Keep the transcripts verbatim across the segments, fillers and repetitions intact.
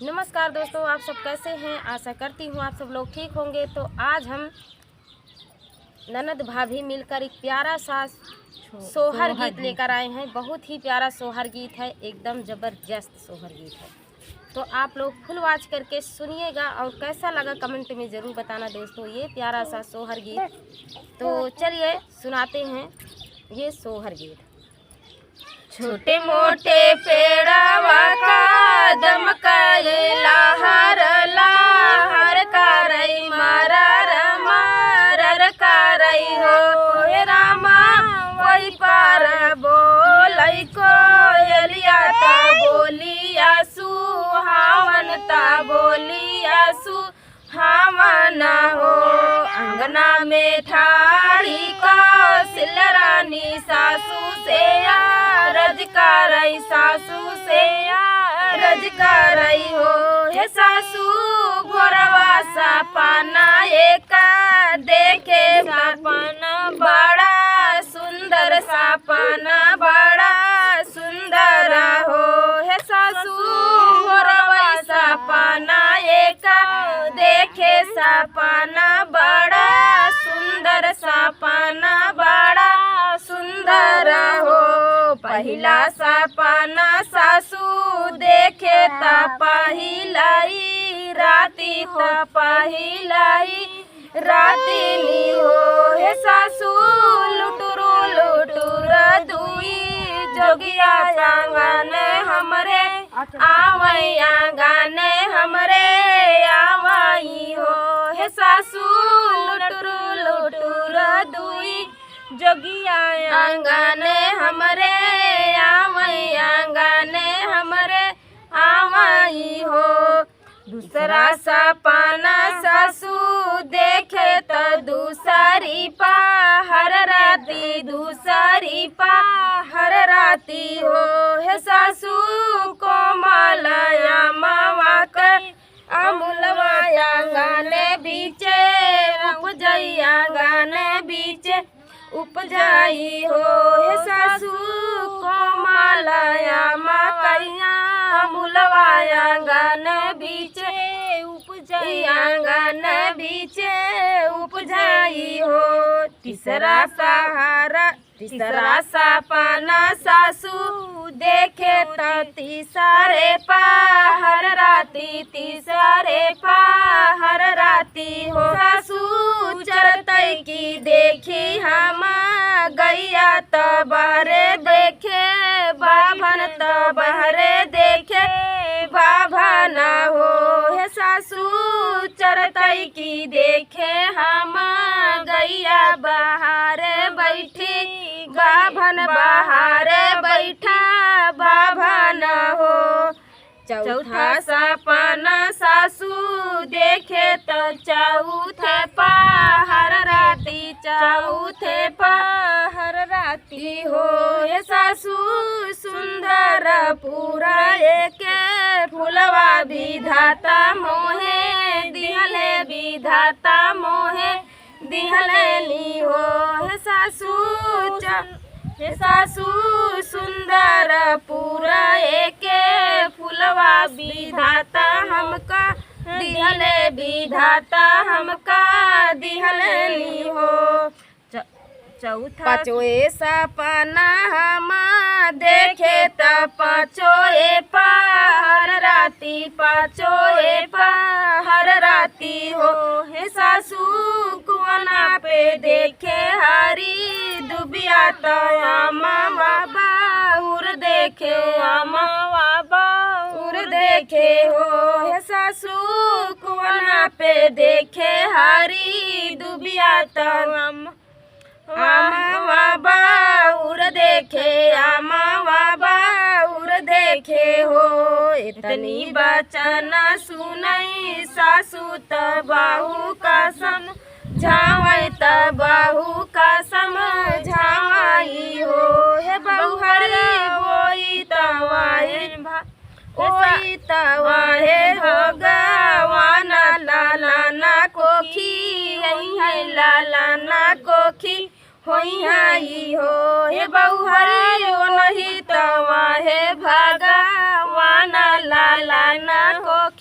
नमस्कार दोस्तों, आप सब कैसे हैं? आशा करती हूँ आप सब लोग ठीक होंगे। तो आज हम ननद भाभी मिलकर एक प्यारा सा सोहर गीत लेकर आए हैं। बहुत ही प्यारा सोहर गीत है, एकदम ज़बरदस्त सोहर गीत है। तो आप लोग फुल वॉच करके सुनिएगा और कैसा लगा कमेंट में ज़रूर बताना दोस्तों, ये प्यारा सा सोहर गीत। तो चलिए सुनाते हैं ये सोहर गीत। छोटे मोटे पेड़वा का दमकइला हर लहर करइ, मरर मरर करइ हो। हे रामा, वही पार बोलइ कोयलिया, त बोलिया सुहावन, त बोलिया सुहावन हो। अंगना में ठाड़ी कौसिल रानी सासू से अरज करइ, सासू से अरज करइ हो। हे सासू, भोरवा सपना एक देखे, सपना बड़ा सुंदर, सपना बड़ा सुंदर हो। हे सासू, भोरवा सपना एक देखे, सपना बड़ा सुंदर, सपना बड़ा सुंदर हो। पहिला सपना सासू देखे त पहिला ही राती, त पहिला ही राती में हो। हे सासू, लुटुरु लुटुर दुई जोगिया आंगन हमरे आवइ, आंगन हमरे आवइ हो। हे सासू, लुटुरु लुटुर दुई जोगिया आंगन हमरे आवइ, आंगन हमरे आवइ हो। दूसरा सपना सासू देखे त दूसरी पहर राती, दूसरी पहर राती हो। हे सासू, कोमल अमवा के अमुलवा आंगन बीचे उपजइ, आंगन बीचे उपजइ हो। हे सासू, कोमल अमवा कइया अमुलवा आंगन बीचे उपजइ, आंगन बीचे उपजइ हो। तीसरा सहारा, तीसरा सपना सासू देखे त तीसरे पहर राती, तीसरे पहर राती हो। सासू चरतइ की देखी हम गइया त बहरे देखे बाभन, त बहरे देखे बाभन हो। हे सासू चरतइ की देखे हम गइया बहरे बइठी, बाभन बहरे बइठा बाभन हो। चौथा सपना सासू देखे त चौथे पहर राती, चौथे पहर राती हो। हे सासू सुंदर पूरा एके फुलवा विधाता मोहे दिहले, विधाता मोहे दिहले नी हो। हे सासू च-, हे सासू सुंदर पूरा एके फुलवा विधाता हमका दिहले, विधाता हमका दिहले नी हो। च-, चौथा पाँचों ए सपना हम देखे त पाँचों ए पहर राती, पाँचों ए पहर राती हो। हे सासू कुआना पे देखे हरी दुबिया त अमवा बाउर देखे, अमवा बाउर देखे हो। हे सासू कुआना पे देखे हरी दुबिया त अम-, अमवा बाउर देखे, अमवा बाउर देखे हो। इतनी बचन सुनइ सासू त बहू का समझावइ, त बहू का समझावइ हो। हे बहु हरी होई त वाहिन भा-, होई त वाहे भगवान लालन कोखी, होइहइ लालन कोखी, होइहइ हो। हे बहु हरी ओनही त वाहे भगवान लालन कोखी,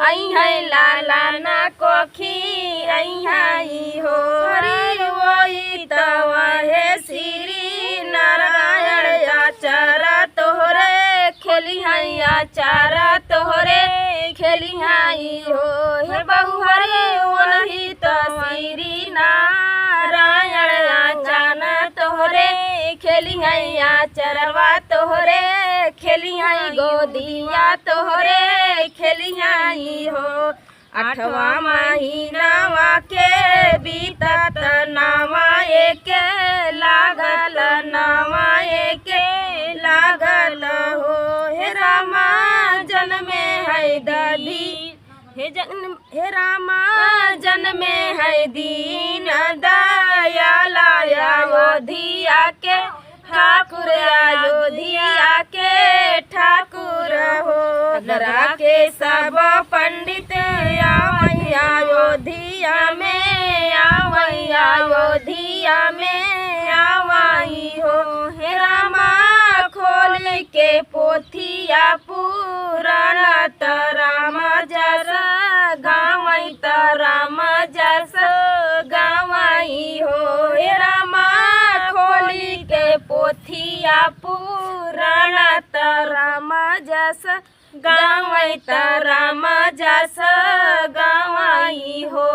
अइहैं लाला ना कोखी अइहैं हो। हरि ओई तवा हे श्री नारायण आचार तोहरे खेलिहैं आचार तोहरे खेलिहैं हो। हे बहु हरि ओनही त श्री नारायण आचार तोहरे खेलिहैं आचरवा तोहरे खेलिहैं गोदिया तोहरे खेलिहैं हो। आठवाँ महीनावा के बीतत नावा एके लागल नावा एके लागल हो। हे रामा जनमे है ददी हे जन हे रामा जनमे है दीन दयाला अयोध्या के ठाकुर अयोध्या के ठाकुर हो। आगरा के सब पंडित आवैं अयोध्या में आवैं अयोध्या में आवैं हो। हे रामा खोल के पोथिया पुराण त राम जस गावैं त राम जस गावैं हो। हे रामा खोल के पोथिया पुराण त राम जस गावैं त राम जस गावैं हो।